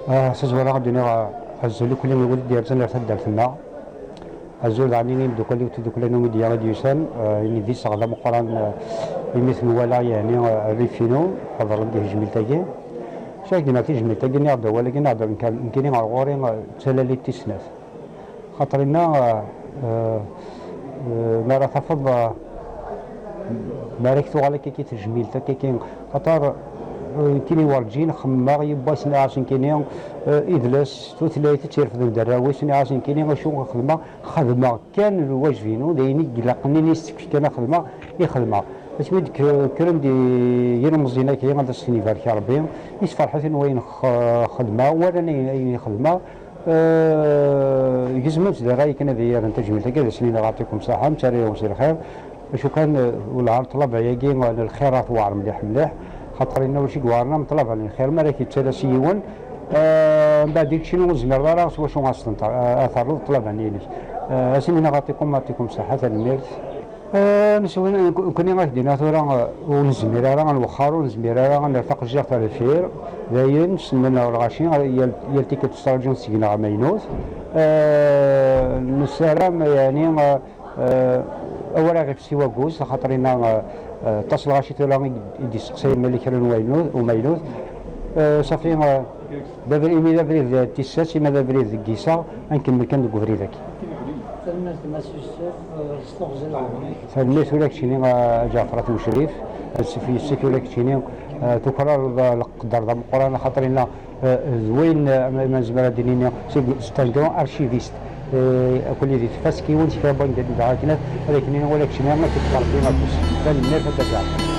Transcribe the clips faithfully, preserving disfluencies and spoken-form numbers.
Ah, s azwara ad d-iniɣ, ah, azul i kulli i wid d-yerzen ar taddart-nneɣ. Azul daɣen i yimeddukal-iw d tiddukla n umidya i d-yusan, ah, ini d iseɣ d ameqqran, ah, imi ten-walaɣ, yeɛni, ah, rrif-inu, ḥeḍren di tejmilt-agi. Acu ak-d-nniɣ tijmilt-agi, nniɣ-d awal-agi, nniɣ-d nekk-, nekkini ɣer ɣur-i, ah, d talalit tis snat. Xaṭer inna, ah, ah, ah, mi ara tafeḍ, ah, mi ara k-tuɣal akkaki tejmilt, akkaki, xaṭer, ah, nekkini werǧin xemmemeɣ yiwwas n aɣ-, nekkini, ah, idles, tutlayt, ad tt-irefden d arraw-is, nniɣ-as nekkini acu xedmeɣ, xedmeɣ kan lwajeb-inu, d ayen i ilaqen, ini s kan ad xedmeɣ, i xedmeɣ. Asmi d-kkren-d i-, yilmeẓyen-agi, ad as-ten-ibarek Rebbi, isferḥ-iten wayen x-, xedmeɣ, walan ayen, ayen i xedmeɣ, eh, gezmen-tt d ṛṛay kan ad iyi-rren tajmilt-agi, ad asen-iniɣ yeɛṭikum ṣṣeḥḥa, nettarra-yawen si lxir. Acu kan, eh, wellah ṭṭlaba-agi n lxirat tewɛer mliḥ mliḥ, xaṭer inna ulac i iweɛren am ṭṭlaba n lxir, mi ara k-yettalas yiwen, eh, mbeɛd i keččini ur tezmireḍ ara s wacu ad s-tenṭer-, eh, ad terreḍ ṭṭlaba-nni-inek. Eh, ad asen-iniɣ yeɛṭikum, yeɛṭikum ṣṣeḥḥa, tanemmirt. Eh, neswi, nekkni ad k-d-iniɣ tura, eh, ur nezmir ara ad nwexxer, ur nezmir ara ad nerr taqejjirt ar deffir. Dayen, ssnen lɣaci, yal, yal tikkelt ttraǧun seg-neɣ amaynut. Eh, nessaram, yeɛni, eh, eh, awal aɣ ifsi waggus, axaṭer inna, eh, eh, aṭas lɣaci tura i d-, i d-isteqsayen ma yella kra n waynut, umaynut. Eh, safi, eh, d abrid, imi d abrid d tissas, imi d abrid deg yiseɣ, ad nkemmel kan deg ubrid-agi. Tanemmirt a Mass Yusef, eh, s teɣzi n leɛmer-ik. Tanemmirt ula keččini, a Ǧeɛfer At Ucrif, a Sif Yusef, ula keččini, eh, tukrareḍ, eh, leqder d ameqqran, axaṭer inna, eh, d wayen, eh, ma, ma nezmer ad d-nini, c'est, c'est un grand archiviste. Eh, akk-nni di tfaskiwin, s kra n wayen d-, dɣa akken ad, ad ak-nini ula keččini, ma k-iṭṭerḍ din afus. Tanemmirt a Dda Ǧeɛfer.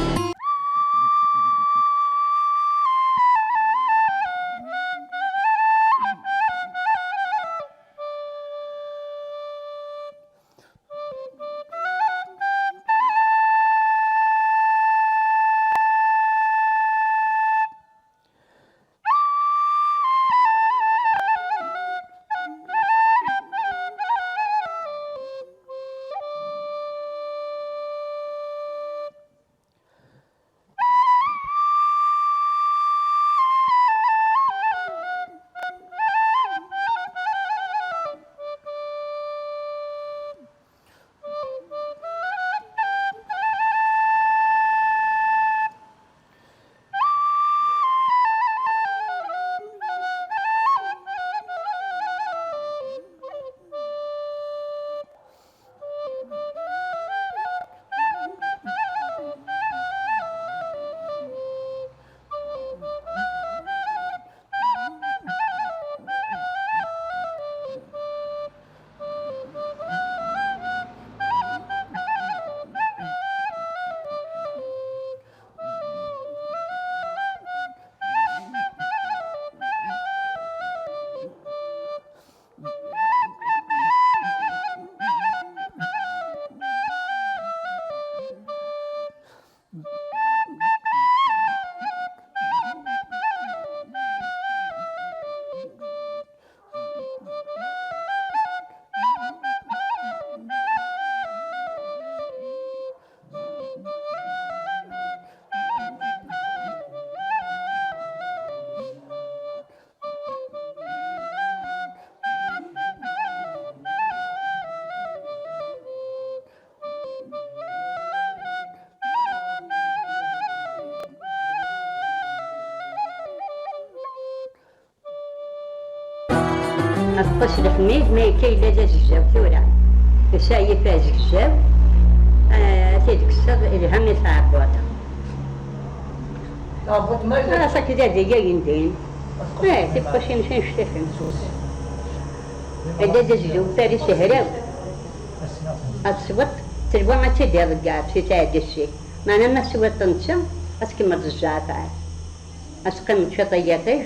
Aṭṭas leḥmid, ma yekka yella d azegzaw tura. Yesɛa yif azegzaw, ah, ad t-id-kkseḍ, ilha mi tɛebbuḍ. Tɛebbuḍ ma yella. Ah, sakk d adiga yendin. Eh, tiqqucin sin ctafen. Yella d azegzaw, Paris hraw. Ad tesweḍ, telwa ad tt-id-iḍeggeɛ, si tɛeddi ssi. Meɛna ma tesweḍ netta, ad tkemmleḍ zzeɛter. Ad teqqimeḍ cwiṭ n yiṭij,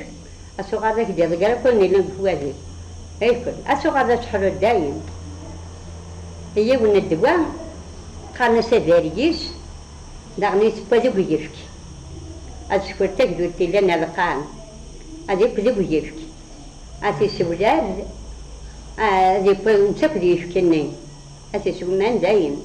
ad tuɣaleḍ ak-d-iḍegger akk ayen yellan deg wadi. Akk, ad tuɣaleḍ ad teḥluḍ dayem. Yiwen n ddwa, qqaren-as abergis, daɣen yessewwa deg uyefki. Ad tsker tagdurt yellan ar lqaɛa, ad yekk deg uyefki. Ad t-issewlal, ad yewwi netta akk d uyefki-nni. Ad t-issewman dayem.